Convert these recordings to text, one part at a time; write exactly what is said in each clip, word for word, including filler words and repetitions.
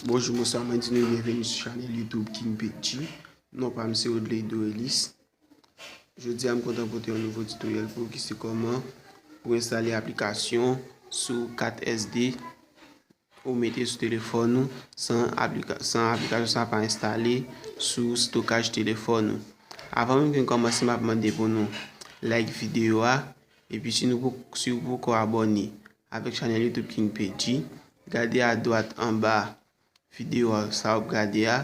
Bonjou, bonswa, mwen di nou byenveni sou chanèl YouTube King P G. Non pa m se Rodley Dorelis. Jodi a m kontan pote yon nouvo tutoriel pou ou ki se kòman pou enstale aplikasyon sou kat S D ou mete sou telefòn ou san aplika-, san aplikasyon sa pa enstale sou stokaj telefòn ou. Avan menm ke n kòmanse, m ap mande pou nou like videyo a, epi si nou poko, si ou poko abòne avèk chanèl YouTube King P G, gade adwat anba videyo a, sa w ap gade a,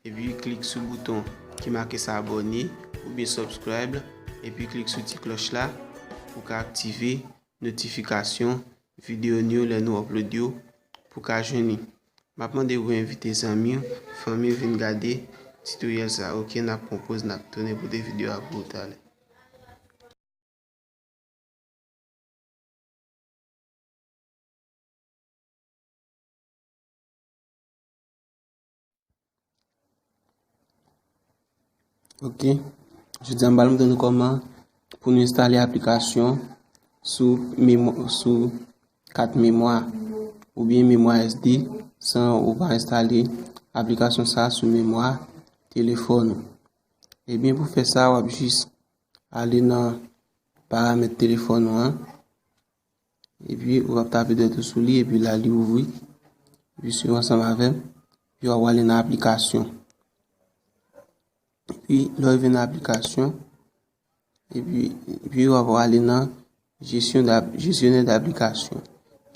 epi klik sou bouton ki make sa abòne oubyen subscribe, epi klik sou ti klòch la pou w ka aktive notifikasyon videyo nou yo lè nou upload yo pou w ka jwenn li. M ap mande pou w envite zanmi w, fanmi w vin gade tutoriel sa, oke? N ap pran yon poz, n ap tounen pote videyo a pou ou talè. Oke. Jodi a, m pral montre nou kòman pou nou enstale aplikasyon sou memwa, sou kat memwa oubyen memwa S D san ou pa enstale aplikasyon sa a sou memwa telefòn ou. Ebyen, pou fè sa, w ap jis ale nan paramèt telefòn ou an. Epi, w ap tape dwèt ou sou li, epi la, li ouvri. Epi, swiv ansanm avè m. Epi, w ap ale nan aplikasyon. Epi, lè w rive nan aplikasyon, epi, epi w ap ale nan jesyon dap-, jesyonè daplikasyon.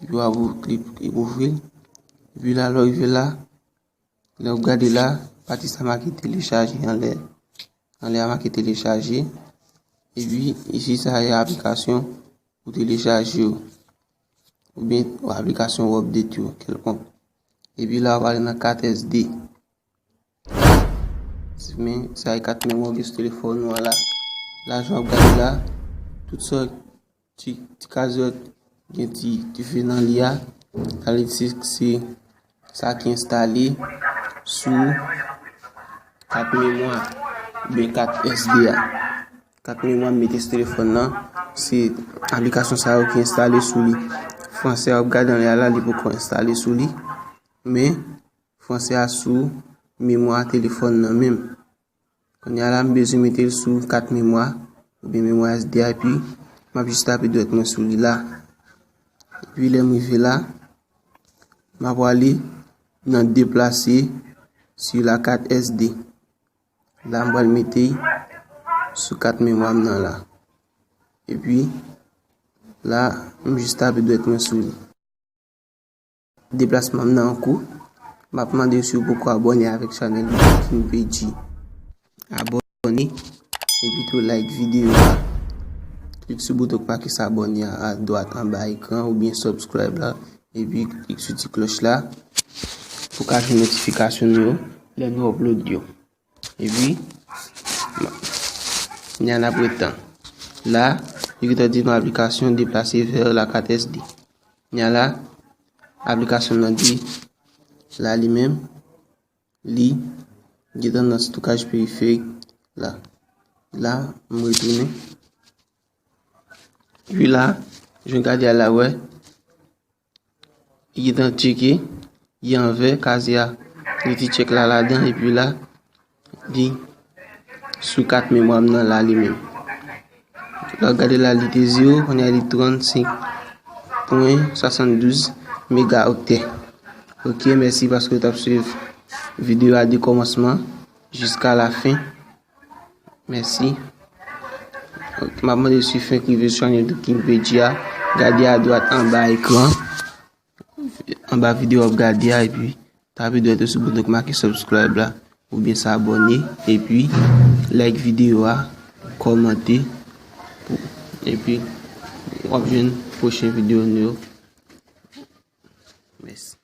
Epi, w ap ou-, klik ouvri l. Epi, la, lè w rive la, lè w gade la, pati sa make telechaje anlè. Anlè a make telechaje. Epi, isi, sa e aplikasyon ou telechaje yo. Oubyen aplikasyon ou update yo, kèlkonk. Epi la, w ale nan kat S D. Men, sa e kat memwa ou gen sou telefòn ou an la. La, jan w ap gade la, tout sa, ti, ti kazèt, gen ti, ti dife nan li a. Sa vle di se, se sa ki enstale sou kat memwa, oubyen kat S D a. Kat memwa m mete sou telefòn nan, se aplikasyon sa yo ki enstale sou li. Fransè a w ap gade anlè a la, li poko enstale sou li. Men, fransè a sou memwa telefòn nan menm. Kounye a la, m bezwen mete l sou kat memwa, oubyen memwa S D a, epi m ap jis tape dwèt mwen sou li la. Epi lè m rive la, m ap prale nan deplase sur la carte S D. La, m pral mete l sou kat memwa m nan la. Epi, la, m jis tape dwèt mwen sou li. Deplasman m nan an kou. M ap mande w si w poko abòne avèk chanèl King P G. Abòne, epi tou like videyo a. Klik sou bouton k make sa abòne a, adwat anba ekran, oubyen subscribe la, epi klik sou ti klòch la pou w ka jwenn notifikasyon nou yo lè nou upload yo. Epi, kounye a n ap ret tan. La, li gentan di nou aplikasyon deplase vè la kat S D. Kounye a la, aplikasyon nan di, la li menm, li gentan nan stokaj periferik la. La, m retounen. Epi la, jan w gade a la, wè, li gentan tcheke, li an vè, kazye a, gen ti tchèk la ladan, epi la, li sou kat memwa m nan la li menm. Lè w gade la, li te zewo, kounye a li trannsenk pwen swasanndouz megaoktè. Oke, mèsi paske w t ap swiv videyo a de kòmansman jiska la fen. Mèsi. M ap mande si w fenk rive sou chanèl YouTube King P G a, gade adwat anba ekran, anba videyo w ap gade a, epi tape dwèt ou sou bouton k make subscribe la, oubyen sa abòne, epi like videyo a, kòmante, epi w ap jwenn pwochen videyo nou yo. Mèsi.